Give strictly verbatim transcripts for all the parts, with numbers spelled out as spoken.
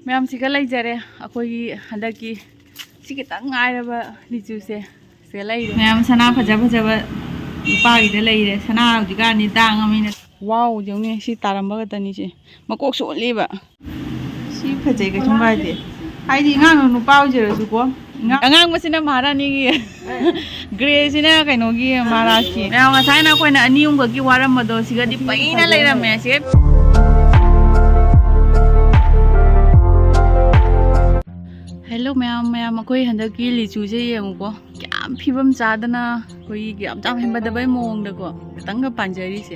ꯃꯌꯥꯝꯁꯤꯒ ꯂꯩꯖꯔꯦ ꯑꯩꯈꯣꯏꯒꯤ ꯍꯟꯗꯛꯀꯤ ꯁꯤ ꯈꯤꯇꯪ ꯉꯥꯏꯔꯕ ꯂꯤꯆꯨꯁꯦ꯫ ꯁꯤꯒ ꯂꯩꯔꯦ꯫ ꯃꯌꯥꯝ ꯁꯅꯥ ꯐꯖ ꯐꯖꯕ ꯅꯨꯄꯥꯒꯤꯗ ꯂꯩꯔꯦ꯫ ꯁꯅꯥ ꯍꯧꯖꯤꯛꯀꯥꯟꯗꯤ ꯇꯥꯡꯉꯕꯅꯤꯅ꯫ ꯋꯥꯎ, ꯌꯦꯡꯉꯨꯅꯦ, ꯁꯤ ꯇꯥꯔꯝꯕ ꯈꯛꯇꯅꯤ ꯁꯦ꯫ ꯃꯀꯣꯛ ꯁꯣꯜꯂꯤꯕ꯫ ꯁꯤ ꯐꯖꯩ, ꯀꯩꯁꯨꯝ ꯀꯥꯏꯗꯦ꯫ ꯍꯥꯏꯗꯤ ꯑꯉꯥꯡ ꯅꯨꯄꯥ ꯑꯣꯏꯖꯔꯁꯨꯀꯣ꯫ ꯑꯉꯥꯡ-, ꯑꯉꯥꯡꯕꯁꯤꯅ ꯃꯍꯥꯔꯥꯅꯤꯒꯤ꯫ ꯒ꯭ꯔꯦꯁꯤꯅ ꯀꯩꯅꯣꯒꯤ, ꯃꯍꯥꯔꯥꯖꯀꯤ꯫ ꯃꯌꯥꯝ ꯉꯁꯥꯏꯅ ꯑꯩꯈꯣꯏꯅ ꯑꯅꯤ ꯑꯍꯨꯝꯈꯛꯀꯤ ꯋꯥꯔꯝꯕꯗꯣ ꯁꯤꯒꯗꯤ ꯄꯩꯅ ꯂꯩꯔꯝꯃꯦ꯫ ꯁꯤꯒ ꯍꯦꯜꯂꯣ ꯃꯌꯥꯝ, ꯃꯌꯥꯝ ꯑꯩꯈꯣꯏ ꯍꯟꯗꯛꯀꯤ ꯂꯤꯆꯨꯁꯦ ꯌꯦꯡꯉꯨꯀꯣ꯫ ꯌꯥꯝ ꯐꯤꯕꯝ ꯆꯥꯗꯅ ꯑꯩꯈꯣꯏꯒꯤ ꯌꯥꯝ ꯆꯥꯝ ꯍꯦꯟꯕꯗꯕꯩ ꯃꯑꯣꯡꯗꯀꯣ ꯈꯤꯇꯪꯒ ꯄꯥꯟꯖꯔꯤꯁꯦ꯫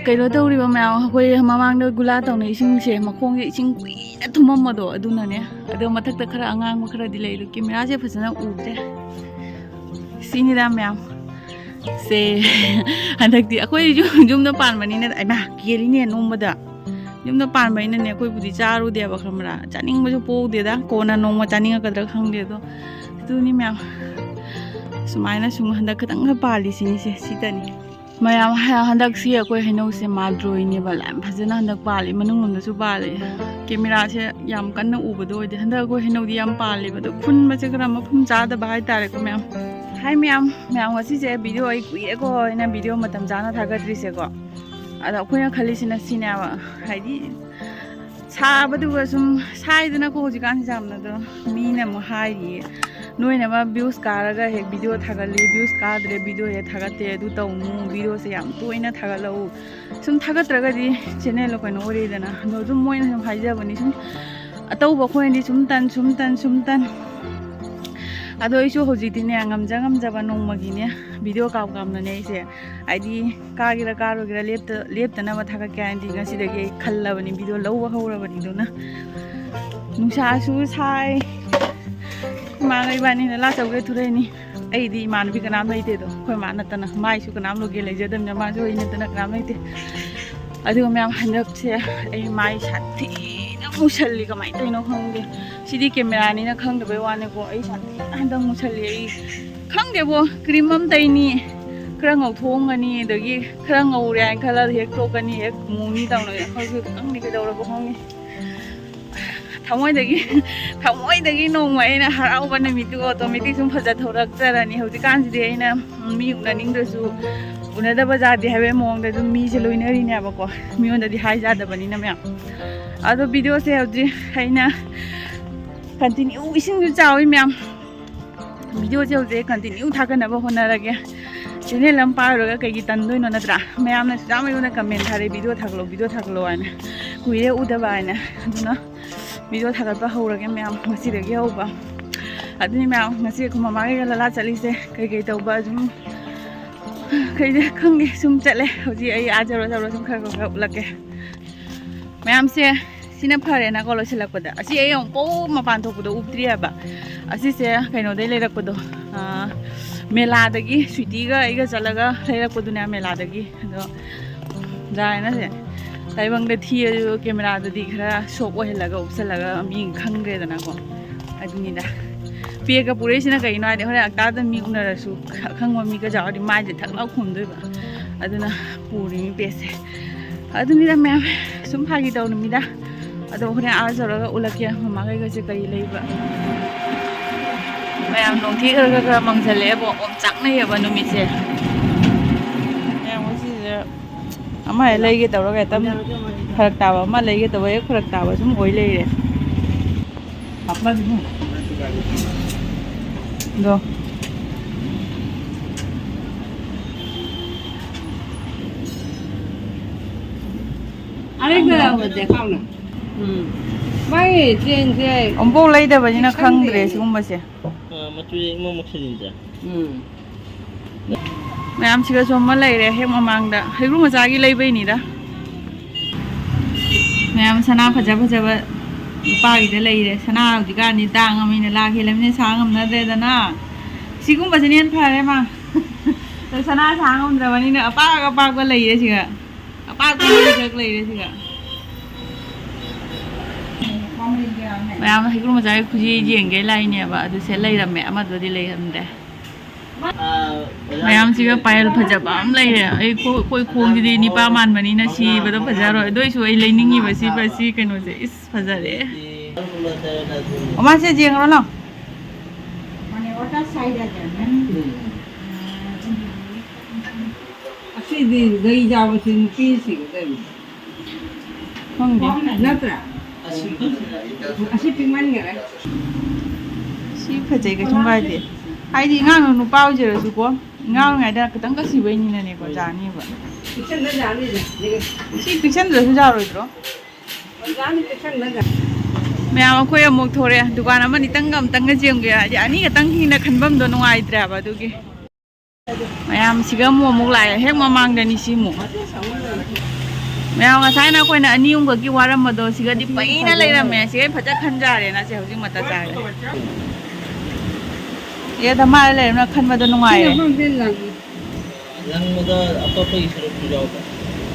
ꯀꯩꯅꯣ ꯇꯧꯔꯤꯕ ꯃꯌꯥꯝ, ꯑꯩꯈꯣꯏ ꯃꯃꯥꯡꯗ ꯒꯨꯂꯥ ꯇꯧꯅ ꯏꯁꯤꯡꯁꯦ, ꯃꯈꯣꯡꯁꯦ ꯏꯁꯤꯡ ꯀꯨꯏꯅ ꯊꯨꯝꯃꯝꯕꯗꯣ ꯑꯗꯨꯅꯅꯦ꯫ ꯑꯗꯣ ꯃꯊꯛꯇ ꯈꯔ ꯑꯉꯥꯡꯕ ꯈꯔꯗꯤ ꯂꯩ, ꯑꯗꯣ ꯀꯦꯃꯦꯔꯥꯁꯦ ꯐꯖꯅ ꯎꯗ꯭ꯔꯦ꯫ ꯁꯤꯅꯤꯗ ꯃꯌꯥꯝ꯫ ꯁꯦ, ꯍꯟꯗꯛꯇꯤ ꯑꯩꯈꯣꯏ ꯌꯨꯝ-, ꯌꯨꯝꯗ ꯄꯥꯟꯕꯅꯤꯅ, ꯑꯩꯃꯥ, ꯀꯦꯜꯂꯤꯅꯦ ꯅꯣꯡꯃꯗ꯫ ꯌꯨꯝꯗ ꯄꯥꯟꯕꯅꯤꯅꯅꯦ, ꯑꯩꯈꯣꯏꯕꯨꯗꯤ ꯆꯥꯔꯨꯗꯦꯕ, ꯈꯪꯕ꯭ꯔꯥ? ꯆꯥꯅꯤꯡꯕꯁꯨ ꯄꯣꯛꯎꯗꯦꯗ꯫ ꯀꯣꯟꯅ ꯅꯣꯡꯃ ꯆꯥꯅꯤꯡꯉꯛꯀꯗ꯭ꯔꯥ ꯈꯪꯗꯦ꯫ ꯑꯗꯣ ꯑꯗꯨꯅꯤ ꯃꯌꯥꯝ꯫ ꯁꯨꯃꯥꯏꯅ ꯁꯨꯝ ꯍꯟꯗꯛ ꯈꯤꯇꯪꯒ ꯄꯥꯜꯂꯤꯁꯤꯅꯤꯁꯦ, ꯁꯤꯗꯅꯤ꯫ ꯃꯌꯥꯝ ꯍ-, ꯍꯟꯗꯛꯁꯤ ꯑꯩꯈꯣꯏ ꯍꯩꯅꯧꯁꯦ ꯃꯥꯜꯗ꯭ꯔꯣꯏꯅꯦꯕ, ꯌꯥꯝ ꯐꯖꯅ ꯍꯟꯗꯛ ꯄꯥꯜꯂꯤ, ꯃꯅꯨꯡ ꯂꯣꯝꯗꯁꯨ ꯄꯥꯜꯂꯤ꯫ ꯀꯦꯃꯦꯔꯥꯁꯦ ꯌꯥꯝ ꯀꯟꯅ ꯎꯕꯗꯣ ꯑꯣꯏꯗꯦ꯫ ꯍꯟꯗꯛ ꯑꯩꯈꯣꯏ ꯍꯩꯅꯧꯗꯤ ꯌꯥꯝ ꯄꯥꯜꯂꯦꯕ, ꯑꯗꯣ ꯈꯨꯟꯕꯁꯦ ꯈꯔ ꯃꯐꯝ ꯆꯥꯗꯕ ꯍꯥꯏꯇꯥꯔꯦꯀꯣ ꯃꯌꯥꯝ꯫ ꯍꯥꯏ ꯃꯌꯥꯝ, ꯃꯌꯥꯝ ꯉꯁꯤꯁꯦ ꯚꯤꯗꯤꯑꯣ ꯑꯩ ꯀꯨꯏꯔꯦꯀꯣ ꯑꯩꯅ ꯚꯤꯗꯤꯑꯣ ꯃꯇꯝ ꯆꯥꯅ ꯊꯥꯒꯠꯇ꯭ꯔꯤꯁꯦꯀꯣ꯫ ꯑꯗꯣ ꯑꯩꯈꯣꯏꯅ ꯈꯜꯂꯤꯁꯤꯅ ꯁꯤꯅꯦꯕ, ꯍꯥꯏꯗꯤ ꯁꯥꯕꯗꯨꯒ ꯁꯨꯝ ꯁꯥꯏꯗꯅꯀꯣ ꯍꯧꯖꯤꯛꯀꯥꯟꯁꯦ ꯌꯥꯝꯅ꯫ ꯑꯗꯣ ꯃꯤꯅ ꯑꯃꯨꯛ ꯍꯥꯏꯔꯤꯌꯦ, "ꯅꯣꯏꯅ ꯑꯃ ꯚ꯭ꯌꯨꯁ ꯀꯥꯔꯒ ꯍꯦꯛ ꯚꯤꯗꯤꯑꯣ ꯊꯥꯒꯠꯂꯤ, ꯚ꯭ꯌꯨꯁ ꯀꯥꯗ꯭ꯔꯦ ꯚꯤꯗꯤꯑꯣ ꯍꯦꯛ ꯊꯥꯒꯠꯇꯦ, ꯑꯗꯨ ꯇꯧꯅꯨ, ꯚꯤꯗꯤꯑꯣꯁꯦ ꯌꯥꯝ ꯇꯣꯏꯅ ꯊꯥꯒꯠꯂꯛꯎ꯫ ꯁꯨꯝ ꯊꯥꯒꯠꯇ꯭ꯔꯒꯗꯤ ꯆꯦꯅꯦꯜꯗꯣ ꯀꯩꯅꯣ ꯑꯣꯏꯔꯦꯗꯅ"꯫ ꯑꯗꯣ ꯑꯗꯨꯝ ꯃꯣꯏꯅ ꯁꯨꯝ ꯍꯥꯏꯖꯕꯅꯤ, ꯁꯨꯝ ꯑꯇꯧꯕ ꯑꯩꯈꯣꯏꯅꯗꯤ ꯁꯨꯝ ꯇꯟ, ꯁꯨꯝ ꯇꯟ, ꯁꯨꯝ ꯇꯟ꯫ ꯑꯗꯣ ꯑꯩꯁꯨ ꯍꯧꯖꯤꯛꯇꯤꯅꯦ, ꯉꯝꯖ ꯉꯝꯖꯕ ꯅꯣꯡꯃꯒꯤꯅꯦ ꯚꯤꯗꯤꯑꯣ ꯀꯥꯞ ꯀꯥꯞꯅꯅꯦ ꯑꯩꯁꯦ, ꯍꯥꯏꯗꯤ ꯀꯥꯒꯦꯔꯥ ꯀꯥꯔꯣꯏꯒꯦꯔꯥ ꯂꯦꯞꯇ-, ꯂꯦꯞꯇꯅꯕ ꯊꯥꯒꯠꯀꯦ ꯍꯥꯏꯅꯗꯤ ꯉꯁꯤꯗꯒꯤ ꯑꯩ ꯈꯜꯂꯕꯅꯤ, ꯚꯤꯗꯤꯑꯣ ꯂꯧꯕ ꯍꯧꯔꯕꯅꯤ꯫ ꯑꯗꯨꯅ ꯅꯨꯡꯁꯥꯁꯨ ꯁꯥꯏ, ꯏꯃꯥꯒ ꯏꯕꯥꯅꯤꯅ ꯂꯥ ꯆꯧꯒꯦ ꯊꯣꯔꯛꯏꯅꯤ꯫ ꯑꯩꯗꯤ ꯏꯃꯥꯟꯅꯕꯤ ꯀꯅꯥꯝ ꯂꯩꯇꯦꯗꯣ, ꯑꯩꯈꯣꯏ ꯃꯥ ꯅꯠꯇꯅ꯫ ꯃꯥꯏꯁꯨ ꯀꯅꯥꯝ ꯂꯣꯀꯦꯜ ꯂꯩꯖꯗꯕꯅꯤꯅ ꯃꯥꯁꯨ ꯑꯩ ꯅꯠꯇꯅ ꯀꯅꯥꯝ ꯂꯩꯇꯦ꯫ ꯑꯗꯨꯒ ꯃꯌꯥꯝ, ꯍꯟꯗꯛꯁꯦ ꯑꯩ ꯃꯥꯏ ꯁꯥꯊꯤꯅ ꯃꯨꯁꯜꯂꯤ, ꯀꯃꯥꯏꯅ ꯇꯧꯔꯤꯅꯣ ꯈꯪꯗꯦ꯫ ꯁꯤꯗꯤ ꯀꯦꯃꯦꯔꯥꯅꯤꯅ ꯈꯪꯗꯕꯩ ꯋꯥꯅꯤꯀꯣ, ꯑꯩ ꯁꯥꯊꯤꯅ ꯍꯟꯗꯛ ꯃꯨꯁꯜꯂꯤ꯫ ꯑꯩ ꯈꯪꯗꯦꯕꯣ, ꯀ꯭ꯔꯤꯝ ꯑꯃ ꯇꯩꯅꯤ, ꯈꯔ ꯉꯧꯊꯣꯛꯑꯝꯒꯅꯤ, ꯑꯗꯒꯤ ꯈꯔ ꯉꯧꯔꯦ ꯍꯥꯏꯅ ꯈꯜꯂꯒ ꯍꯦꯛ ꯇꯣꯛꯀꯅꯤ, ꯍꯦꯛ ꯃꯨꯅꯤ ꯇꯧꯅ꯫ ꯑꯩꯈꯣꯏꯁꯨ ꯈꯪꯗꯦ ꯀꯩꯗꯧꯔꯕ ꯈꯪꯗꯦ꯫ ꯊꯃꯣꯏꯗꯒꯤ ꯊꯃꯣꯏꯗꯒꯤ ꯅꯣꯡꯃ ꯑꯩꯅ ꯍꯔꯥꯎꯕ ꯅꯨꯃꯤꯠꯇꯨ ꯑꯣꯇꯣꯃꯦꯇꯤꯛ ꯁꯨꯝ ꯐꯖꯊꯣꯔꯛꯆꯔꯅꯤ꯫ ꯍꯧꯖꯤꯛꯀꯥꯟꯁꯤꯗꯤ ꯑꯩꯅ ꯃꯤ ꯎꯅꯅꯤꯡꯗ꯭ꯔꯁꯨ ꯎꯅꯗꯕ ꯌꯥꯗꯦ ꯍꯥꯏꯕꯒꯤ ꯃꯑꯣꯡꯗ ꯑꯗꯨꯝ ꯃꯤꯁꯦ ꯂꯣꯏꯅꯔꯤꯅꯦꯕꯀꯣ, ꯃꯤꯉꯣꯟꯗꯗꯤ ꯍꯥꯏ ꯌꯥꯗꯕꯅꯤꯅ ꯃꯌꯥꯝ꯫ ꯑꯗꯣ ꯚꯤꯗꯤꯑꯣꯁꯦ ꯍꯧꯖꯤꯛ ꯑꯩꯅ ꯀꯟꯇꯤꯅ꯭ꯌꯨ, ꯏꯁꯤꯡꯁꯨ ꯆꯥꯎꯋꯤ ꯃꯌꯥꯝ, ꯚꯤꯗꯤꯑꯣꯁꯦ ꯍꯧꯖꯤꯛ ꯀꯟꯇꯤꯅ꯭ꯌꯨ ꯊꯥꯒꯠꯅꯕ ꯍꯣꯠꯅꯔꯒꯦ꯫ ꯆꯦꯅꯦꯜ ꯑꯃ ꯄꯥꯏꯔꯨꯔꯒ ꯀꯩꯒꯤ ꯇꯟꯗꯣꯏꯅꯣ ꯅꯠꯇ꯭ꯔꯥ? ꯃꯌꯥꯝꯅꯁꯨ ꯌꯥꯝ ꯑꯩꯉꯣꯟꯗ ꯀꯃꯦꯟ ꯊꯥꯔꯛꯑꯦ, "ꯚꯤꯗꯤꯑꯣ ꯊꯥꯒꯠꯂꯣ, ꯚꯤꯗꯤꯑꯣ ꯊꯥꯒꯠꯂꯣ" ꯍꯥꯏꯅ, ꯀꯨꯏꯔꯦ ꯎꯗꯕ ꯍꯥꯏꯅ꯫ ꯑꯗꯨꯅ ꯚꯤꯗꯤꯑꯣ ꯊꯥꯒꯠꯄ ꯍꯧꯔꯒꯦ ꯃꯌꯥꯝ, ꯉꯁꯤꯗꯒꯤ ꯍꯧꯕ꯫ ꯑꯗꯨꯅꯤ ꯃꯌꯥꯝ, ꯉꯁꯤ ꯑꯩꯈꯣꯏ ꯃꯃꯥꯒ ꯂꯂꯥ ꯆꯠꯂꯤꯁꯦ ꯀꯩꯀꯩ ꯇꯧꯕ ꯑꯗꯨꯝ ꯀꯩꯗ ꯈꯪꯗꯦ, ꯁꯨꯝ ꯆꯠꯂꯦ꯫ ꯍꯧꯖꯤꯛ ꯑꯩ ꯑꯥ ꯖꯧꯔ ꯖꯧꯔ ꯁꯨꯝ ꯈꯔ ꯈꯔ ꯈꯔ ꯎꯠꯂꯛꯀꯦ꯫ ꯃꯌꯥꯝꯁꯦ ꯁꯤꯅ ꯐꯔꯦꯅꯀꯣ ꯂꯣꯏꯁꯤꯜꯂꯛꯄꯗ꯫ ꯑꯁꯤ ꯑꯩ ꯑꯃꯨꯛꯐꯥꯎ ꯃꯄꯥꯟ ꯊꯣꯛꯄꯗ ꯎꯞꯇ꯭ꯔꯤ ꯍꯥꯏꯕ꯫ ꯑꯁꯤꯁꯦ ꯀꯩꯅꯣꯗꯩ ꯂꯩꯔꯛꯄꯗꯣ, ꯑꯥ, ꯃꯦꯂꯥꯗꯒꯤ ꯁ꯭ꯋꯤꯇꯤꯒ ꯑꯩꯒ ꯆꯠꯂꯒ ꯂꯩꯔꯛꯄꯗꯨꯅꯦ ꯃꯦꯂꯥꯗꯒꯤ꯫ ꯑꯗꯣ ꯖꯥꯏꯅꯁꯦ ꯇꯥꯏꯕꯪꯗ ꯊꯤꯔꯁꯨ ꯀꯦꯃꯦꯔꯥꯗꯗꯤ ꯈꯔ ꯁꯣꯞ ꯑꯣꯏꯍꯜꯂꯒ ꯎꯞꯁꯜꯂꯒ ꯃꯤ ꯈꯪꯗ꯭ꯔꯦꯗꯅꯀꯣ꯫ ꯑꯗꯨꯅꯤꯗ꯫ ꯄꯦꯛꯀ ꯄꯨꯔꯛꯏꯁꯤꯅ ꯀꯩꯒꯤꯅꯣ ꯍꯥꯏꯗꯤ ꯍꯣꯔꯦꯟ ꯑꯛꯇꯥꯗ ꯃꯤ ꯎꯅꯔꯁꯨ ꯑꯈꯪꯕ ꯃꯤꯒ ꯌꯥꯎꯔꯗꯤ ꯃꯥꯏꯁꯦ ꯊꯛ ꯂꯥꯎ ꯈꯨꯝꯗꯣꯏꯕ꯫ ꯑꯗꯨꯅ ꯄꯨꯔꯤꯅꯤ ꯄꯦꯛꯁꯦ꯫ ꯑꯗꯨꯅꯤꯗ ꯃꯌꯥꯝ, ꯁꯨꯝ ꯐꯥꯒꯤ ꯇꯧꯅꯤꯃꯤꯗ꯫ ꯑꯗꯣ ꯍꯣꯔꯦꯟ ꯑꯥ ꯌꯧꯔꯒ ꯎꯠꯂꯛꯀꯦ ꯃꯃꯥ ꯀꯩꯒꯁꯦ ꯀꯔꯤ ꯂꯩꯕ꯫ ꯃꯌꯥꯝ ꯅꯣꯡꯊꯤ ꯈꯔ ꯈꯔ ꯈꯔ ꯃꯪꯁꯜꯂꯛꯑꯦꯕꯣ, ꯑꯣꯝꯆꯥꯛꯅꯩꯌꯦꯕ ꯅꯨꯃꯤꯠꯁꯦ꯫ ꯃꯌꯥꯝ ꯉꯁꯤꯁꯦ ꯑꯃ ꯍꯦꯛ ꯂꯩꯒꯦ ꯇꯧꯔꯒ ꯍꯦꯛꯇ ꯐꯔꯛ ꯇꯥꯕ, ꯑꯃ ꯂꯩꯒꯦ ꯇꯧꯕ ꯍꯦꯛ ꯐꯔꯛ ꯇꯥꯕ ꯁꯨꯝ ꯑꯣꯏ ꯂꯩꯔꯦ꯫ ꯑꯗꯣ ꯑꯃꯨꯛꯐꯥꯎ ꯂꯩꯗꯕꯅꯤꯅ ꯈꯪꯗ꯭ꯔꯦ ꯁꯤꯒꯨꯝꯕꯁꯦ꯫ ꯑ, ꯃꯆꯨꯁꯦ ꯏꯃꯝ ꯃꯝꯁꯤꯜꯂꯤꯗ꯫ ꯎꯝ꯫ ꯃꯌꯥꯝꯁꯤꯒꯁꯨ ꯑꯃ ꯂꯩꯔꯦ ꯍꯦꯛ ꯃꯃꯥꯡꯗ꯫ ꯍꯩꯒ꯭ꯔꯨ ꯃꯆꯥꯒꯤ ꯂꯩꯕꯩꯅꯤꯗ꯫ ꯃꯌꯥꯝ ꯁꯅꯥ ꯐꯖ ꯐꯖꯕ ꯅꯨꯄꯥꯒꯤꯗ ꯂꯩꯔꯦ꯫ ꯁꯅꯥ ꯍꯧꯖꯤꯛꯀꯥꯟꯗꯤ ꯇꯥꯡꯉꯃꯤꯅ ꯂꯥꯛ ꯍꯦꯜꯂꯃꯤꯅ ꯁꯥ ꯉꯝꯅꯗ꯭ꯔꯦꯗꯅ꯫ ꯁꯤꯒꯨꯝꯕꯁꯤꯅ ꯍꯦꯟꯅ ꯐꯔꯦ ꯃꯥ꯫ ꯁꯅꯥ ꯁꯥ ꯉꯝꯗ꯭ꯔꯕꯅꯤꯅ ꯑꯄꯥꯛ ꯑꯄꯥꯛꯄ ꯂꯩꯔꯦ ꯁꯤꯒ꯫ ꯑꯄꯥꯛꯄ ꯃꯔꯤꯈꯛ ꯂꯩꯔꯦ ꯁꯤꯒ꯫ ꯃꯌꯥꯝ ꯍꯩꯀ꯭ꯔꯨ ꯃꯆꯥꯒꯤ ꯈꯨꯖꯤ ꯌꯦꯡꯒꯦ ꯂꯥꯛꯏꯅꯦꯕ, ꯑꯗꯨ ꯁꯦ ꯂꯩꯔꯝꯃꯦ, ꯑꯃꯗꯨꯗꯤ ꯂꯩꯔꯝꯗꯦ꯫ ꯃꯌꯥꯝꯁꯤꯒ ꯄꯥꯌꯦꯜ ꯐꯖꯕ ꯑꯃ ꯂꯩꯔꯦ꯫ ꯑꯩ ꯈꯣ-, ꯑꯩꯈꯣꯏ ꯈꯣꯡꯁꯤꯗꯤ ꯅꯤꯄꯥ ꯃꯥꯟꯕꯅꯤꯅ ꯁꯤꯕꯗꯣ ꯐꯖꯔꯣꯏ꯫ ꯑꯗꯨ ꯑꯣꯏꯁꯨ ꯑꯩ ꯂꯩꯅꯤꯡꯉꯤꯕ ꯁꯤ, ꯁꯤ ꯀꯩꯅꯣꯁꯦ꯫ ꯏꯁ, ꯐꯖꯔꯦ꯫ ꯃꯃꯥꯁꯦ ꯌꯦꯡꯉꯨꯔꯣ ꯂꯥꯎ꯫ ꯃꯅꯦ, ꯋꯥꯇꯔ ꯁꯥꯏꯗ ꯌꯥꯝ꯫ ꯑꯁꯤꯗꯤ ꯂꯩ ꯆꯥꯕꯁꯦ ꯅꯨꯄꯤꯁꯤꯡ ꯂꯩ꯫ ꯈꯪꯗꯦ꯫ ꯅꯠꯇ꯭ꯔꯥ? ꯑꯁꯤ ꯄꯤꯛꯃꯟꯈꯔꯦ꯫ ꯁꯤ ꯐꯖꯩ, ꯀꯩꯁꯨꯝ ꯀꯥꯏꯗꯦ꯫ ꯍꯥꯏꯗꯤ ꯑꯉꯥꯡ ꯅꯨꯄꯥ ꯑꯣꯏꯖꯔꯁꯨꯀꯣ, ꯑꯉꯥꯡ ꯑꯣꯏꯔꯤꯉꯩꯗ ꯈꯤꯇꯪꯒ ꯁꯤꯕꯩꯅꯤꯅꯅꯦꯀꯣ, ꯌꯥꯅꯤꯕ꯫ ꯄꯤꯛꯁꯟꯗ ꯌꯥꯅꯤꯗ꯫ ꯁꯤ ꯄꯤꯛꯁꯟꯗ꯭ꯔꯁꯨ ꯌꯥꯔꯣꯏꯗ꯭ꯔꯣ? ꯌꯥꯅꯤ, ꯄꯤꯛꯁꯟꯗ ꯌꯥꯅꯤ꯫ ꯃꯌꯥꯝ ꯑꯩꯈꯣꯏ ꯑꯃꯨꯛ ꯊꯣꯔꯛꯑꯦ꯫ ꯗꯨꯀꯥꯟ ꯑꯃꯅꯤꯇꯪꯒ ꯑꯃꯨꯛꯇꯪꯒ ꯆꯦꯟꯒꯦ ꯍꯥꯏꯗꯤ, ꯑꯅꯤ ꯈꯛꯇꯪ ꯍꯤꯡꯅ ꯈꯟꯐꯝꯗꯣ ꯅꯨꯡꯉꯥꯏꯇ꯭ꯔꯦꯕ ꯑꯗꯨꯒꯤ꯫ ꯃꯌꯥꯝꯁꯤꯒ ꯑꯃꯨꯛ ꯑꯃꯨꯛ ꯂꯥꯛꯑꯦ꯫ ꯍꯦꯛ ꯃꯃꯥꯡꯗꯅꯤ ꯁꯤ ꯑꯃꯨꯛ꯫ ꯃꯌꯥꯝ ꯉꯁꯥꯏꯅ ꯑꯩꯈꯣꯏꯅ ꯑꯅꯤ ꯑꯍꯨꯝꯈꯛꯀꯤ ꯋꯥꯔꯝꯕꯗꯣ ꯁꯤꯒꯗꯤ ꯄꯩꯅ ꯂꯩꯔꯝꯃꯦ꯫ ꯁꯤꯒ ꯐꯖ ꯈꯟꯖꯔꯦꯅ ꯁꯦ ꯍꯧꯖꯤꯛ ꯃꯇꯥ ꯆꯥꯔꯦ꯫ ꯑꯦ, ꯙꯃꯥꯗ ꯂꯩꯔꯝꯅ ꯈꯟꯕꯗꯣ ꯅꯨꯡꯉꯥꯏꯔꯦ꯫ ꯂꯪꯕꯗ ꯑꯇꯣꯞꯄꯒꯤ ꯁꯔꯨꯛꯁꯨ ꯌꯥꯎꯕ꯫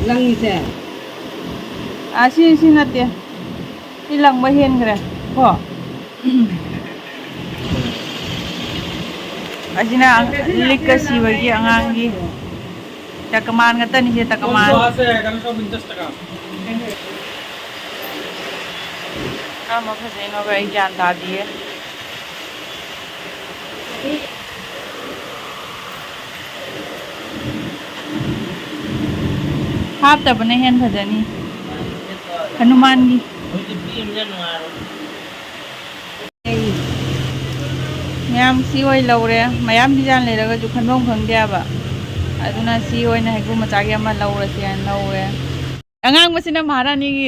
ꯂꯪꯉꯤꯁꯦ? ꯑꯥ, ꯁꯤ, ꯁꯤ ꯅꯠꯇꯦ꯫ ꯁꯤ ꯂꯪꯕ ꯍꯦꯟꯈ꯭ꯔꯦ ꯀꯣ꯫ ꯑꯁꯤꯅ ꯂꯤꯛꯀ ꯁꯤꯕꯒꯤ ꯑꯉꯥꯡꯒꯤ ꯇꯀꯃꯥꯟ ꯉꯥꯛꯇꯅꯤꯁꯦ, ꯇꯀꯃꯥꯟ꯫ ꯀꯔꯝꯕ ꯐꯖꯩꯅꯣꯒ ꯑꯩ ꯒ꯭ꯌꯥꯟ ꯇꯥꯗꯤꯌꯦ꯫ ꯍꯥꯞꯇꯕꯅ ꯍꯦꯟ ꯐꯖꯅꯤ꯫ ꯍꯅꯨꯃꯥꯟꯒꯤ꯫ ꯃꯌꯥꯝ ꯁꯤ ꯑꯣꯏ ꯂꯧꯔꯦ꯫ ꯃꯌꯥꯝ ꯗꯤꯖꯥꯏꯟ ꯂꯩꯔꯒꯁꯨ ꯈꯟꯐꯝ ꯈꯪꯗꯦ ꯍꯥꯏꯕ꯫ ꯑꯗꯨꯅ ꯁꯤ ꯑꯣꯏꯅ ꯍꯩꯀ꯭ꯔꯨ ꯃꯆꯥꯒꯤ ꯑꯃ ꯂꯧꯔꯁꯦ ꯍꯥꯏꯅ ꯂꯧꯔꯦ꯫ ꯑꯉꯥꯡꯕꯁꯤꯅ ꯃꯍꯥꯔꯥꯅꯤꯒꯤ,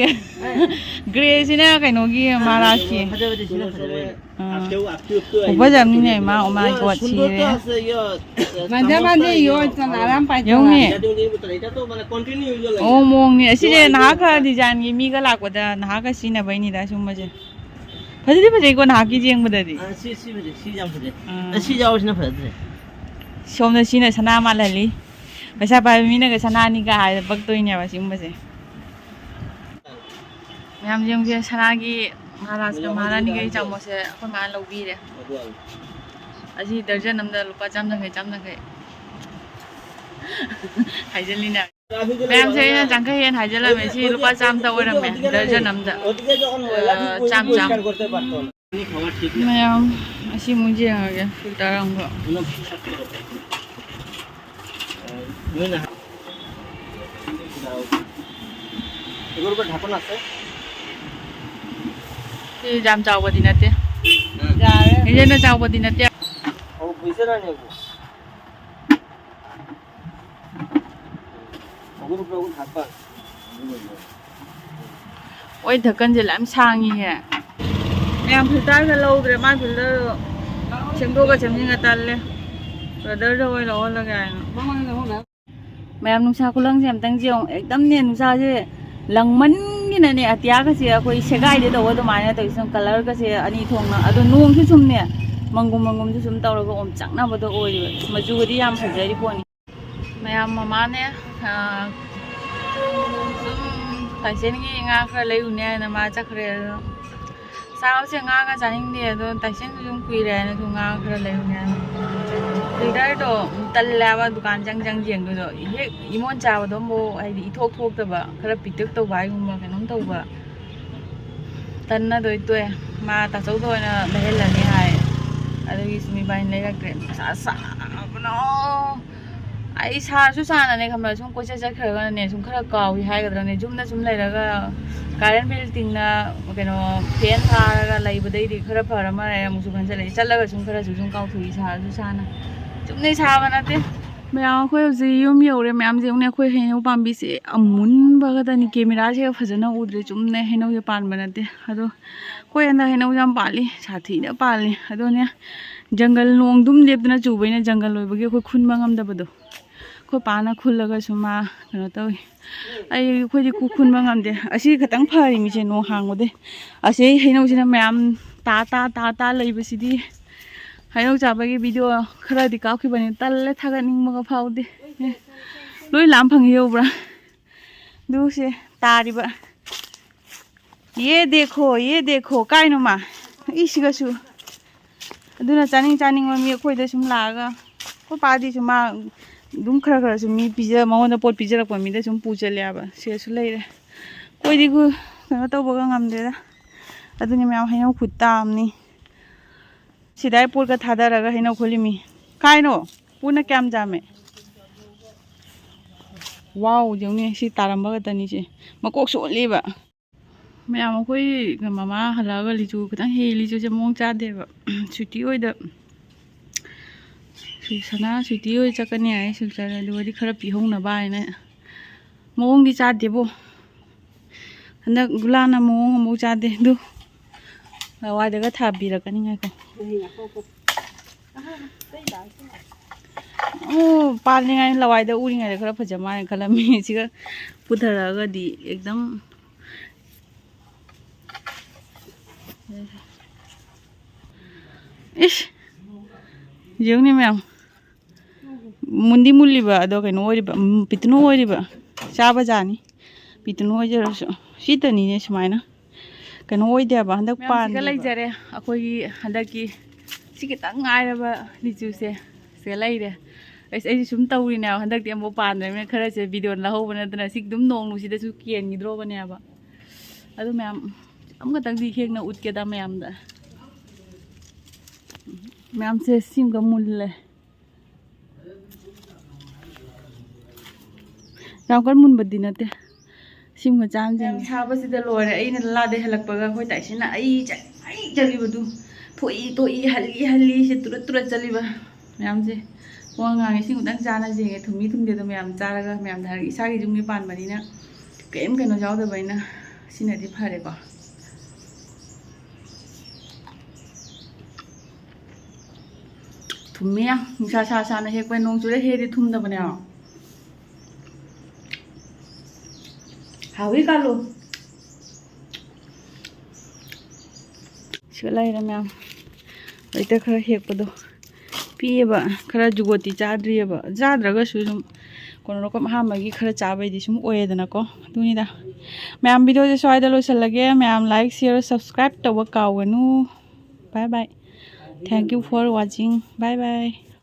ꯒ꯭ꯔꯦꯁꯤꯅ ꯀꯩꯅꯣꯒꯤ, ꯃꯍꯥꯔꯥꯖꯀꯤ꯫ ꯐꯖꯕꯗꯤ ꯁꯤꯅ ꯐꯖꯕ꯫ ꯑꯥ꯫ ꯈꯨꯐꯖ ꯑꯃꯅꯤꯅꯦ ꯏꯃꯥ, oh my God, ꯁꯤꯔꯦ꯫ ꯌꯦꯡꯉꯨꯅꯦ꯫ ꯑꯣ, ꯃꯑꯣꯡꯅꯤ꯫ ꯑꯁꯤꯁꯦ ꯅꯍꯥꯛ ꯈꯔ ꯗꯤꯖꯥꯏꯟꯒꯤ ꯃꯤꯒ ꯂꯥꯛꯄꯗ ꯅꯍꯥꯛꯀ ꯁꯤꯖꯤꯟꯅꯕꯩꯅꯤꯗ ꯁꯨꯝꯕꯁꯦ꯫ ꯐꯖꯗꯤ ꯐꯖꯩꯀꯣ ꯅꯍꯥꯛꯀꯤ ꯌꯦꯡꯕꯗꯗꯤ꯫ ꯑꯥ, ꯁꯤ, ꯁꯤ ꯐꯖꯩ, ꯁꯤ ꯌꯥꯝ ꯐꯖꯩ꯫ ꯑꯥ꯫ ꯑꯁꯤ ꯌꯥꯎꯕꯁꯤꯅ ꯐꯖꯗ꯭ꯔꯦ꯫ ꯁꯣꯝꯗ ꯁꯤꯅ ꯁꯅꯥ ꯃꯥꯜꯍꯜꯂꯤ꯫ ꯄꯩꯁꯥ ꯄꯥꯏꯕ ꯃꯤꯅꯒ ꯁꯅꯥꯅꯤꯒ ꯍꯥꯏꯔ ꯄꯛꯇꯣꯏꯅꯦꯕ ꯁꯤꯒꯨꯝꯕꯁꯦ꯫ ꯃꯌꯥꯝ ꯌꯦꯡꯁꯦ, ꯁꯅꯥꯒꯤ ꯃꯍꯥꯔꯥꯖꯀ ꯃꯍꯥꯔꯥꯅꯤꯒꯤ ꯆꯥꯃꯁꯁꯦ ꯑꯩꯈꯣꯏ ꯃꯥꯅ ꯂꯧꯕꯤꯔꯦ꯫ ꯑꯁꯤ ꯗꯔꯖꯟ ꯑꯃꯗ ꯂꯨꯄꯥ ꯆꯥꯝ ꯌꯥꯡꯈꯩ, ꯆꯥꯝ ꯌꯥꯡꯈꯩ꯫ ꯍꯥꯏꯖꯜꯂꯤꯅꯦ꯫ ꯃꯌꯥꯝꯁꯦ ꯑꯩꯅ ꯌꯥꯡꯈꯩ ꯍꯦꯟ ꯍꯥꯏꯖꯜꯂꯝꯃꯦ꯫ ꯁꯤ ꯂꯨꯄꯥ ꯆꯥꯝꯗ ꯑꯣꯏꯔꯝꯃꯦ, ꯗꯔꯖꯟ ꯑꯝꯗ꯫ ꯑ, ꯆꯥꯝ, ꯆꯥꯝ꯫ ꯃꯌꯥꯝ, ꯑꯁꯤ ꯑꯃꯨꯛ ꯌꯦꯡꯉꯒꯦ, filter ꯑꯃꯒ꯫ ꯁꯤ ꯌꯥꯝ ꯆꯥꯎꯕꯗꯤ ꯅꯠꯇꯦ꯫ ꯌꯥꯔꯦ꯫ ꯏꯟꯖꯟꯅ ꯆꯥꯎꯕꯗꯤ ꯅꯠꯇꯦ꯫ ꯑꯣꯏ, ꯙꯛꯀꯟꯁꯦ ꯌꯥꯝ ꯁꯥꯡꯉꯤꯍꯦ꯫ ꯃꯌꯥꯝ filterꯒ ꯂꯧꯗ꯭ꯔꯦ, ꯃꯥ filterꯗꯣ ꯁꯦꯝꯗꯣꯛꯑꯒ ꯁꯦꯝꯖꯤꯟꯒ ꯇꯜꯂꯦ꯫ Brotherꯗ ꯑꯣꯏ ꯂꯧꯍꯜꯂꯒꯦ ꯍꯥꯏꯅ꯫ ꯃꯌꯥꯝ ꯅꯨꯡꯁꯥ ꯈꯨꯂꯪꯁꯦ ꯑꯝꯇꯪ ꯌꯦꯡꯉꯣ꯫ ꯑꯦꯛꯗꯝꯅꯦ ꯅꯨꯡꯁꯥꯁꯦ ꯂꯪꯃꯟꯒꯤꯅꯅꯦ ꯑꯇꯤꯌꯥꯒꯁꯦ ꯑꯩꯈꯣꯏ ꯁꯦꯒꯥꯏꯗꯦ ꯇꯧꯕ ꯑꯗꯨꯃꯥꯏꯅ ꯇꯧꯏꯁꯦ꯫ Colourꯒꯁꯦ ꯑꯅꯤ ꯊꯣꯛꯅ꯫ ꯑꯗꯣ ꯅꯣꯡꯁꯨ ꯁꯨꯝꯅꯦ ꯃꯪꯒꯨꯝ ꯃꯪꯒꯨꯝꯁꯨ ꯁꯨꯝ ꯇꯧꯔꯒ ꯑꯣꯝꯆꯥꯛꯅꯕꯗꯣ ꯑꯣꯏꯔꯤꯕ꯫ ꯃꯆꯨꯒꯗꯤ ꯌꯥꯝ ꯐꯖꯔꯤ ꯄꯣꯠꯅꯤ꯫ ꯃꯌꯥꯝ ꯃꯃꯥꯅꯦ, ꯑ, ꯁꯨꯝ ꯇꯥꯏꯁꯦꯟꯒꯤ ꯉꯥ ꯈꯔ ꯂꯩꯔꯨꯅꯦ ꯍꯥꯏꯅ ꯃꯥ ꯆꯠꯈ꯭ꯔꯦ꯫ ꯑꯗꯣ ꯆꯥꯕꯁꯦ ꯉꯥꯒ ꯆꯥꯅꯤꯡꯗꯦ꯫ ꯑꯗꯣ ꯇꯥꯏꯁꯦꯟꯁꯨ ꯁꯨꯝ ꯀꯨꯏꯔꯦ ꯍꯥꯏꯅ ꯁꯨꯝ ꯉꯥ ꯈꯔ ꯂꯩꯔꯨꯅꯦ ꯍꯥꯏꯅ꯫ Filterꯗꯣ ꯇꯜꯂꯦ ꯍꯥꯏꯕ, ꯗꯨꯀꯥꯟ ꯆꯪ ꯆꯪ ꯌꯦꯡꯗꯣꯏꯗꯣ꯫ ꯍꯦꯛ ꯏꯃꯣꯟ ꯆꯥꯕꯗꯣ ꯑꯃꯨꯛ ꯍꯥꯏꯗꯤ ꯏꯊꯣꯛ ꯊꯣꯛꯇꯕ, ꯈꯔ ꯄꯤꯛꯇꯛ ꯇꯧꯕ ꯍꯥꯏꯒꯨꯝꯕ ꯀꯩꯅꯣꯝ ꯇꯧꯕ꯫ ꯇꯟꯅꯗꯣꯏ ꯇꯣꯛꯑꯦ꯫ ꯃꯥ ꯇꯥꯆꯧꯗ ꯑꯣꯏꯅ ꯂꯩꯍꯜꯂꯅꯤ ꯍꯥꯏ꯫ ꯑꯗꯨꯒꯤ ꯁꯨꯝ ꯏꯕꯥꯅꯤ ꯂꯩꯔꯛꯇ꯭ꯔꯦ꯫ ꯅꯨꯡꯁꯥ ꯁꯥꯕꯅ꯫ ꯑꯩ ꯁꯥꯔꯁꯨ ꯁꯥꯅꯅꯦ ꯈꯟꯕ ꯁꯨꯝ ꯀꯣꯏꯆꯠ ꯆꯠꯈ꯭ꯔꯒꯅꯅꯦ ꯁꯨꯝ ꯈꯔ ꯀꯥꯎꯏ ꯍꯥꯏꯒꯗ꯭ꯔꯥꯅꯦ, ꯌꯨꯝꯗ ꯁꯨꯝ ꯂꯩꯔꯒ current bill ꯇꯤꯡꯅ ꯀꯩꯅꯣ fan ꯊꯥꯔꯒ ꯂꯩꯕꯗꯩꯗꯤ ꯈꯔ ꯐꯔ ꯃꯥꯜꯂꯦ ꯑꯃꯨꯛꯁꯨ ꯈꯟꯖꯜꯂꯛꯑꯦ꯫ ꯆꯠꯂꯒ ꯁꯨꯝ ꯈꯔꯁꯨ ꯁꯨꯝ ꯀꯥꯎꯊꯣꯛꯏ ꯁꯥꯔꯁꯨ ꯁꯥꯅ꯫ ꯆꯨꯝꯅꯩ ꯁꯥꯕ ꯅꯠꯇꯦ꯫ ꯃꯌꯥꯝ ꯑꯩꯈꯣꯏ ꯍꯧꯖꯤꯛ ꯌꯨꯝ ꯌꯧꯔꯦ꯫ ꯃꯌꯥꯝꯁꯦ ꯌꯦꯡꯉꯨꯅꯦ, ꯑꯩꯈꯣꯏ ꯍꯩꯅꯧ ꯄꯥꯝꯕꯤꯁꯦ ꯑꯃꯨꯟꯕ ꯈꯛꯇꯅꯤ꯫ Cameraꯁꯤꯒ ꯐꯖꯅ ꯎꯗ꯭ꯔꯦ꯫ ꯆꯨꯝꯅ ꯍꯩꯅꯧꯁꯦ ꯄꯥꯟꯕ ꯅꯠꯇꯦ꯫ ꯑꯗꯣ ꯑꯩꯈꯣꯏ ꯍꯟꯗꯛ ꯍꯩꯅꯧ ꯌꯥꯝ ꯄꯥꯜꯂꯤ, ꯁꯥꯊꯤꯅ ꯄꯥꯜꯂꯤ꯫ ꯑꯗꯨꯅꯦ ꯖꯪꯒꯜ ꯅꯣꯡ ꯑꯗꯨꯝ ꯂꯦꯞꯇꯅ ꯆꯨꯕꯅꯤꯅ ꯖꯪꯒꯜ ꯑꯣꯏꯕꯒꯤ ꯑꯩꯈꯣꯏ ꯈꯨꯟꯕ ꯉꯝꯗꯕꯗꯣ꯫ ꯑꯩꯈꯣꯏ ꯄꯥꯅ ꯈꯨꯜꯂꯒꯁꯨ ꯃꯥ ꯀꯩꯅꯣ ꯇꯧꯏ꯫ ꯑꯩ, ꯑꯩꯈꯣꯏꯗꯤ ꯈꯨ-, ꯈꯨꯟꯕ ꯉꯝꯗꯦ꯫ ꯑꯁꯤ ꯈꯛꯇꯪ ꯐꯔꯤꯃꯤꯁꯦ ꯅꯣꯡ ꯍꯥꯡꯕꯗꯩ꯫ ꯑꯁꯤ ꯍꯩꯅꯧꯁꯤꯅ ꯃꯌꯥꯝ ꯇꯥ ꯇꯥ ꯇꯥ ꯇꯥ ꯂꯩꯕꯁꯤꯗꯤ꯫ ꯍꯩꯅꯧ ꯆꯥꯕꯒꯤ video ꯈꯔꯗꯤ ꯀꯥꯞꯈꯤꯕꯅꯤ꯫ ꯇꯜꯂꯦ, ꯊꯥꯒꯠꯅꯤꯡꯕꯒ ꯐꯥꯎꯗꯦ꯫ ꯑꯦ, ꯂꯣꯏ ꯂꯥꯝ ꯐꯪꯉꯤ ꯌꯧꯕ꯭ꯔꯥ? ꯑꯗꯨ ꯁꯦ ꯇꯥꯔꯤꯕ꯫ ꯌꯦ ꯗꯦꯈꯣ, ꯌꯦ ꯗꯦꯈꯣ꯫ ꯀꯥꯏꯅꯣ ꯃꯥ? ꯏꯁꯤꯒꯁꯨ꯫ ꯑꯗꯨꯅ ꯆꯥꯅꯤꯡ ꯆꯥꯅꯤꯡꯕ ꯃꯤ ꯑꯩꯈꯣꯏꯗ ꯁꯨꯝ ꯂꯥꯛꯑꯒ, ꯑꯩꯈꯣꯏ ꯄꯥꯗꯤ ꯁꯨꯝ ꯃꯥ ꯑꯗꯨꯝ ꯈꯔ ꯈꯔꯁꯨ ꯃꯤ ꯄꯤꯖ-, ꯃꯉꯣꯟꯗ ꯄꯣꯠ ꯄꯤꯖꯔꯛꯄ ꯃꯤꯗ ꯁꯨꯝ ꯄꯨ ꯆꯠꯂꯦꯕ꯫ ꯁꯤꯗꯁꯨ ꯂꯩꯔꯦ꯫ ꯑꯩꯈꯣꯏꯗꯤ ꯀꯩꯅꯣ ꯇꯧꯕꯒ ꯉꯝꯗꯦꯗ꯫ ꯑꯗꯨꯅꯤ ꯃꯌꯥꯝ, ꯍꯩꯅꯧ ꯈꯨꯇꯥ ꯑꯃꯅꯤ꯫ ꯁꯤꯗꯥꯏ ꯄꯣꯠꯀ ꯊꯥꯗꯔꯒ ꯍꯩꯅꯧ ꯈꯨꯜꯂꯤꯃꯤ꯫ ꯀꯥꯏꯅꯣ? ꯄꯨꯟꯅ ꯀꯌꯥꯝ ꯌꯥꯝꯃꯦ? ꯋꯥꯎ, ꯌꯦꯡꯅꯦ, ꯁꯤ ꯇꯥꯔꯝꯕ ꯈꯛꯇꯅꯤ ꯁꯤ꯫ ꯃꯀꯣꯛ ꯁꯣꯜꯂꯤꯕ꯫ ꯃꯌꯥꯝ, ꯑꯩꯈꯣꯏ ꯃꯃꯥ ꯍꯜꯂꯛꯑꯒ ꯂꯤꯆꯨ ꯈꯤꯇꯪ ꯍꯦꯛ, ꯂꯤꯆꯨꯁꯦ ꯃꯑꯣꯡ ꯆꯥꯗꯦꯕ꯫ ꯁ꯭ꯋꯤꯇꯤ ꯍꯣꯏꯗ, ꯁꯅꯥ ꯁ꯭ꯋꯤꯇꯤ ꯍꯣꯏ ꯆꯠꯀꯅꯤ ꯍꯥꯏ ꯁꯤꯜꯆꯔ, ꯑꯗꯨꯒꯗꯤ ꯈꯔ ꯄꯤꯍꯧꯅꯕ ꯍꯥꯏꯅ꯫ ꯃꯑꯣꯡꯗꯤ ꯆꯥꯗꯦꯕꯣ꯫ ꯍꯟꯗꯛ ꯒꯨꯂꯥꯅ ꯃꯑꯣꯡ ꯑꯃꯐꯥꯎ ꯆꯥꯗꯦ꯫ ꯑꯗꯨ ꯂꯋꯥꯏꯗꯒ ꯊꯥꯕꯤꯔꯛꯀꯅꯤ, ꯉꯥꯏꯈꯣ꯫ ꯑꯣ, ꯄꯥꯜꯂꯤꯉꯩ ꯂꯋꯥꯏꯗ ꯎꯔꯤꯉꯩꯗ ꯈꯔ ꯐꯖ ꯃꯥꯜꯂꯦ ꯈꯜꯂꯝꯃꯤ꯫ ꯁꯤꯒ ꯄꯨꯊꯔꯛꯑꯒꯗꯤ ꯑꯦꯛꯗꯝ꯫ ꯏꯁ, ꯌꯦꯡꯅꯦ ꯃꯌꯥꯝ꯫ ꯃꯨꯟꯗꯤ ꯃꯨꯜꯂꯤꯕ, ꯑꯗꯣ ꯀꯩꯅꯣ ꯑꯣꯏꯔꯤꯕ, ꯎꯝ, ꯄꯤꯇꯨꯅꯨ ꯑꯣꯏꯔꯤꯕ꯫ ꯆꯥꯕ ꯖꯥꯠꯅꯤ, ꯄꯤꯇꯨꯅꯨ ꯑꯣꯏꯖꯔꯁꯨ꯫ ꯁꯤꯇꯅꯤꯅꯦ ꯁꯨꯃꯥꯏꯅ ꯀꯩꯅꯣ ꯑꯣꯏꯗꯦꯕ ꯍꯟꯗꯛ ꯃꯌꯥꯝꯁꯤꯒ ꯄꯥꯟꯗꯦꯕ꯫ ꯂꯩꯖꯔꯦ ꯑꯩꯈꯣꯏꯒꯤ ꯍꯟꯗꯛꯀꯤ꯫ ꯁꯤ ꯈꯤꯇꯪ ꯉꯥꯏꯔꯕ ꯂꯤꯆꯨꯁꯦ ꯁꯤꯗ ꯂꯩꯔꯦ꯫ ꯑꯩꯁ, ꯑꯩꯁꯨ ꯁꯨꯝ ꯇꯧꯔꯤꯅꯦꯕ, ꯍꯟꯗꯛꯇꯤ ꯑꯃꯨꯛ ꯄꯥꯟꯗ꯭ꯔꯕꯅꯤꯅ ꯈꯔꯁꯦ ꯚꯤꯗꯤꯑꯣ ꯂꯧꯍꯧꯕ ꯅꯠꯇꯅ ꯁꯤ ꯑꯗꯨꯝ ꯅꯣꯡ ꯅꯨꯡꯁꯤꯗꯁꯨ ꯀꯦꯟꯈꯤꯗ꯭ꯔꯣꯕꯅꯦꯕ꯫ ꯑꯗꯨ ꯃꯌꯥꯝ, ꯑꯃꯈꯛꯇꯪꯗꯤ ꯍꯦꯛꯅ ꯎꯠꯀꯦꯗ ꯃꯌꯥꯝꯗ꯫ ꯃꯌꯥꯝꯁꯦ ꯁꯤꯃꯒ ꯃꯨꯜꯂꯦ꯫ ꯌꯥꯝ ꯀꯟꯅ ꯃꯨꯟꯕꯗꯤ ꯅꯠꯇꯦ꯫ ꯁꯤꯃꯒ ꯆꯥꯝꯁꯦ꯫ ꯌꯥꯝ ꯁꯥꯕꯁꯤꯗ ꯂꯣꯏꯔꯦ꯫ ꯑꯩꯅ ꯂꯥꯗꯩ ꯍꯜꯂꯛꯄꯒ ꯑꯩꯈꯣꯏ ꯇꯥꯏꯁꯤꯅ ꯑꯩ ꯆꯠ-, ꯑꯩ ꯆꯠꯂꯤꯕꯗꯨ ꯊꯣꯛꯏ ꯊꯣꯛꯏ, ꯍꯜꯂꯤ ꯍꯜꯂꯤ, ꯁꯤ ꯇꯨꯔꯠ ꯇꯨꯔꯠ ꯆꯠꯂꯤꯕ ꯃꯌꯥꯝꯁꯦ꯫ ꯋꯥ ꯉꯥꯡꯉꯦ, ꯁꯤ ꯑꯃꯨꯛꯇꯪ ꯆꯥꯅꯁꯦ꯫ ꯊꯨꯝꯃꯤ ꯊꯨꯝꯗꯦꯗꯣ ꯃꯌꯥꯝ ꯆꯥꯔꯒ ꯃꯌꯥꯝꯗ ꯍꯥꯏꯔꯒ ꯏꯁꯥꯒꯤ ꯌꯨꯝꯒꯤ ꯄꯥꯟꯕꯅꯤꯅ ꯀꯔꯤꯝ ꯀꯩꯅꯣ ꯌꯥꯎꯗꯕꯅꯤꯅ ꯁꯤꯅꯗꯤ ꯐꯔꯦꯀꯣ꯫ ꯊꯨꯝꯃꯤ ꯌꯥꯝ꯫ ꯅꯨꯡꯁꯥ ꯁꯥ ꯁꯥꯅ ꯍꯦꯛꯄ, ꯅꯣꯡ ꯆꯨꯔ ꯍꯦꯛꯑꯗꯤ ꯊꯨꯝꯗꯕꯅꯦ꯫ ꯍꯥꯎꯏ ꯀꯥꯂꯨ꯫ ꯁꯤꯒ ꯂꯩꯔꯦ ꯃꯌꯥꯝ꯫ ꯂꯩꯇ ꯈꯔ ꯍꯦꯛꯄꯗꯣ ꯄꯤꯛꯑꯦꯕ, ꯈꯔ ꯖꯨꯒꯣꯠꯇꯤ ꯆꯥꯗ꯭ꯔꯤꯑꯕ꯫ ꯆꯥꯗ꯭ꯔꯒꯁꯨ ꯁꯨꯝ ꯀꯩꯅꯣ ꯂꯧꯀꯝ ꯑꯍꯥꯟꯕꯒꯤ ꯈꯔ ꯆꯥꯕꯩꯗꯤ ꯁꯨꯝ ꯑꯣꯏꯌꯦꯗꯅꯀꯣ꯫ ꯑꯗꯨꯅꯤꯗ꯫ ꯃꯌꯥꯝ, ꯚꯤꯗꯤꯑꯣꯁꯦ ꯁ꯭ꯋꯥꯏꯗ ꯂꯣꯏꯁꯤꯜꯂꯒꯦ꯫ ꯃꯌꯥꯝ like, share, subscribe ꯇꯧꯕ ꯀꯥꯎꯒꯅꯨ꯫ Bye bye. Thank you for watching. Bye bye.